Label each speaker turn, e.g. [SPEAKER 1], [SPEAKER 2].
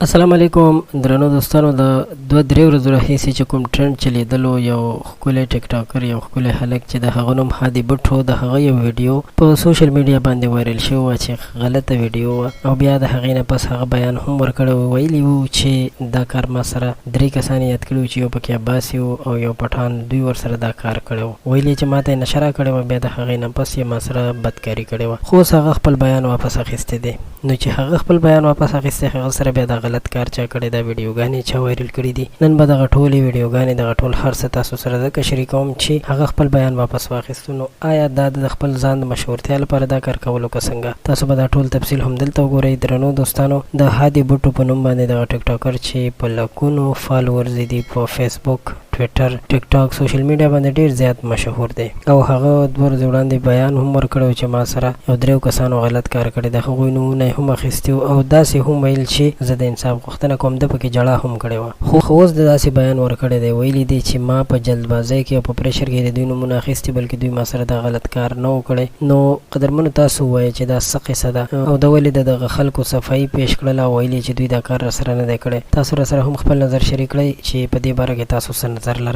[SPEAKER 1] السلام علیکم درنو دوستانو، د 2-3 ورځو راهیسې چې کوم ټرند چلیدلو، یو ښکلی ټیک ټاکر، یو ښکلی هلک چې د هغه نوم هادي بټ و، د هغه یو ویډیو په سوشل میډیا باندې وایرل شوې وه چې غلطه ویډیو وه، او بیا د هغې نه پس هغه بیان هم ورکړی و، ویلي وو چې دا کار ما سره درې کسان یاد کړي وو چې یو پکې عباسي و او یو پټان، دوی ورسره دا کار کړی و. ویلي چې ماته یې نشه راکړې وه، بیا د هغې نه پس یې ما سره بدکاري کړې وه، خو اوس هغه خپل بیان واپس اخیستی دی. نو چې هغه خپل بیان واپس اخیستی، هغه سره بیا دا غلط کار چا کړی، دا ویډیوګانې چا وایرل کړي دي؟ نن به دغه ټولې ویډیوګانې، دغه ټول هر څه تاسو سره ځکه شریکوم چې هغه خپل بیان واپس واخیستو. نو آیا دا د خپل ځان د مشهورتیا لپاره دا کار کولو که څنګه؟ تاسو به دا ټول تفصیل هم دلته وګورئ. درنو دوستانو، د هادي بوټو په نوم باندې دغه ټیک ټاکر چې په لکونو فالوورز دي په فیسبوک، ټویټر، ټیک ټاک، سوشل میډیا باندې ډیر زیات مشهور دی، او هغه 2 ورځې وړاندې بیان هم ورکړی چې ما سره یو دریو کسانو غلط کار کړی. د هغوی نومونه یې هم اخیستي او داسې هم ویل چې زه د انصاف غوښتنه کوم. ده پکې ژړا هم کړې وه، خو اوس د داسې بیان ورکړی دی، ویلي دي چې ما په جلدبازۍ کې او په پریشر کې د دوی نومونه اخیستي، بلکې دوی ما سره دا غلط کار نه و کړی. نو قدرمنو، تاسو ووایئ چې دا څه قصه ده او ده ولې د دغه خلکو صفایي پیش کړله او ویلي چې دوی دا کار راسره نه دی کړی؟ تاسو راسره هم خپل نظر شریک کړئ چې په دې باره کې تاسو څه نظر لرئ.